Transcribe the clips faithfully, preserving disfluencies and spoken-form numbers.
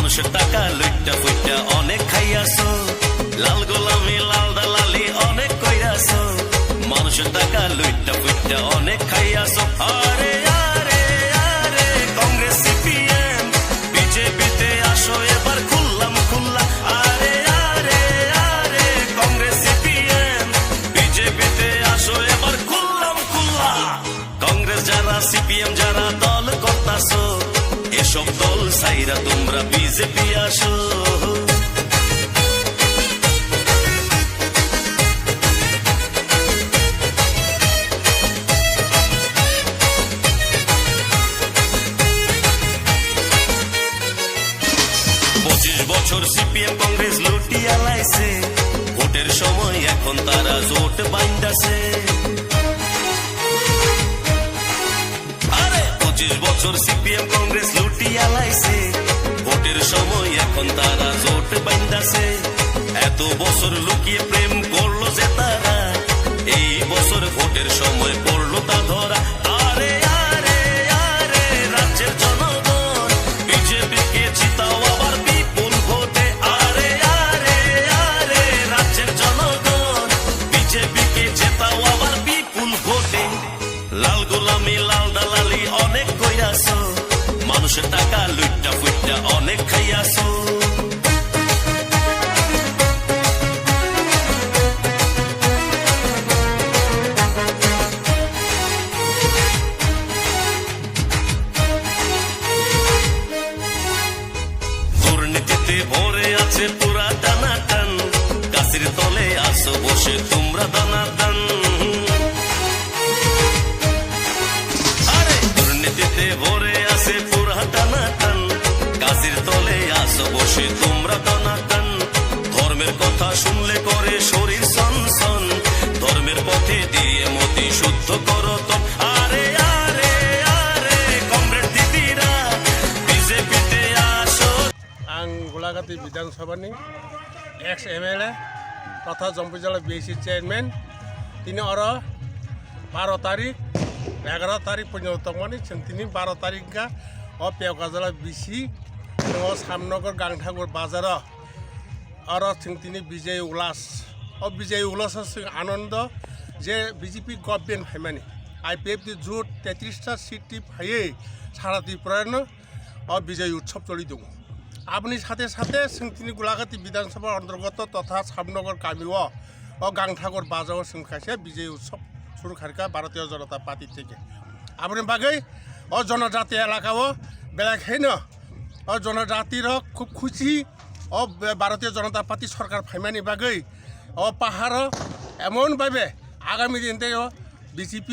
Manusor taka luitta puitta onek khaiyaso, lal golami lal dalali onek koiraso. Manusor taka luitta puitta onek khaiyaso. Are, are, are, Congress, C P M, B J P te aso ebar khullam khulla. Are, are, are, Congress, C P M, B J P te aso ebar khullam khulla. Congress jara, C P M jara dol kortaso, esob dol saira tumra B J P aso. পঁচিশ বছর C P M Congress লুটিয়া লাইছে, ভোটের সময় এখন তারা জোট বাইন্দাছে। আরে পঁচিশ বছর C P M Congress লুটিয়া লাইছে, ভোটের সময় এখন তারা জোট বাইন্দাছে। এত বছর লুকিয়ে প্রেম করলো যে তারা, এই বছর ভোটের সময় পড়লো তা ধরা। আরে, আরে, আরে, রাজ্যের জনগণ, B J P কে জিতাও আবার বিপুল ভোটে। আরে, আরে, আরে, রাজ্যের জনগণ, B J P কে জেতাও আবার বিপুল ভোটে। লাল গোলামি, লাল দালালি অনেক কইরাছো, মানুষের টাকা লুটটা ফুটটা অনেক খাইয়াছো। দুর্নীতিতে ভরে আছে পুরা টানাটান, গাছের তলে আসো বসে তোমরা দানাদান। আরে দুর্নীতিতে ভরে আছে পুরা টানাটান, গাছের তলে আসো বসে তোমরা দানাদান। ধর্মের কথা শুনলে করে শরীর সনসন, ধর্মের পথে দিয়ে মতি শুদ্ধ করো তন। আরে, আরে, আরে, কমরেড দিদিরা, B J P তে আসো। Ang Gulagati Bidhan Sabhani ex M L A totha Jompui Jala B C chairman. Tini oro baro tarik, egaro tarik porjonto tongmani, chwng tini baro tarik wngkha. O Piyokajala B C, o Samnagar Gangthakur bazaro. Oro chwng tini Bijay Ulas. O Bijay Ulas o chwng anondo je B J P government phaimani. I P F T jut tetris ta seat ti phaiwi sara Tripura no o Bijay Utsav choli tongo. Aboni sathe sathe chwng tini Gulagati Bidhan Sabha ontorgoto totha Samnagar kami o, o Gangthakur bazar o chwng kaisa Bijay Utsav suru kharika Bharatiya Janata Party theke. Aboni bagwi o jonojati elaka o belai khaino o jonojati rok khub khusi o Bharatiya Janata Party sorkar phaimani bagwi o paharo emon bhabe agami din tei o B J P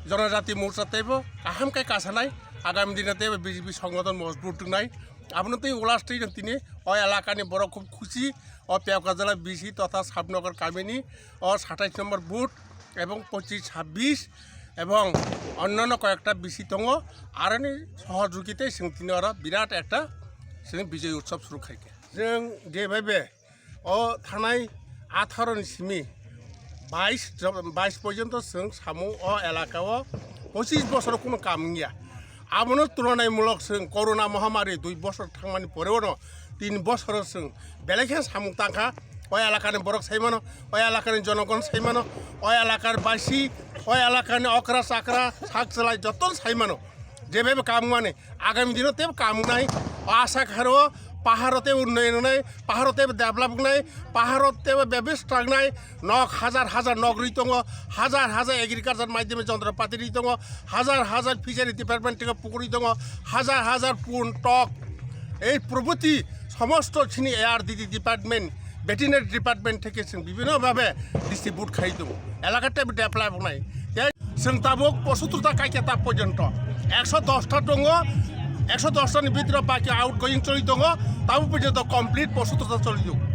Jonojati Morcha teibo kaham khe kasanai, agami dino teibo B J P songothon mojbut wngnai. Abono tei ulas twi tini o elakani borok khub khusi, o Piyokajala B C totha Sabnagar kamini o satais nombor booth ebong pochish, chabbish ebong onnonno koyekta B C tongo, aroni sohojogitei chwng tini oro birat ekta chwng Bijay Utsav suru khaikha. Chwng je bhai be O thanai atharo ni simi bais jo-, bais porjonto chwng samung o elaka o pochish bosor kuno kam wngya. Abono tulanaimulok chwng corona mohamari dui bosor thangmani pore ono tin bosoro chwng belai khe samung tangkha. O elakani borok sai mano, o elakani jonogon sai mano, o elakar baisi, o elakani okra chakra sak chalai joto sai mano. Jebebe kam wngmani, agami dino tebo kam wngnai, o asa khairo, paharo tebo unnoyon wngnai, paharo tebo develop wngnai, paharo tebo bebis tangnai, nok hajar hajar nok rwi tongo, hajar hajar agriculture maidhyame jontropati rwi tongo, hajar hajar fishery department theke pukur rwi tongo, hajar hajar pun tok, ei probhuti somosto chini A R D D department, veterinary department theke chwng bibhinno bhabe distribute khai tongo, elaka tebo develop wngnai. Tei Chwng tabuk posotrota kaikha ta porjonto. Ekso dosta tongo, ekso dosta ni bidire baki outgoing choli tongo, tabuk porjonto complete posotrota choli tongo.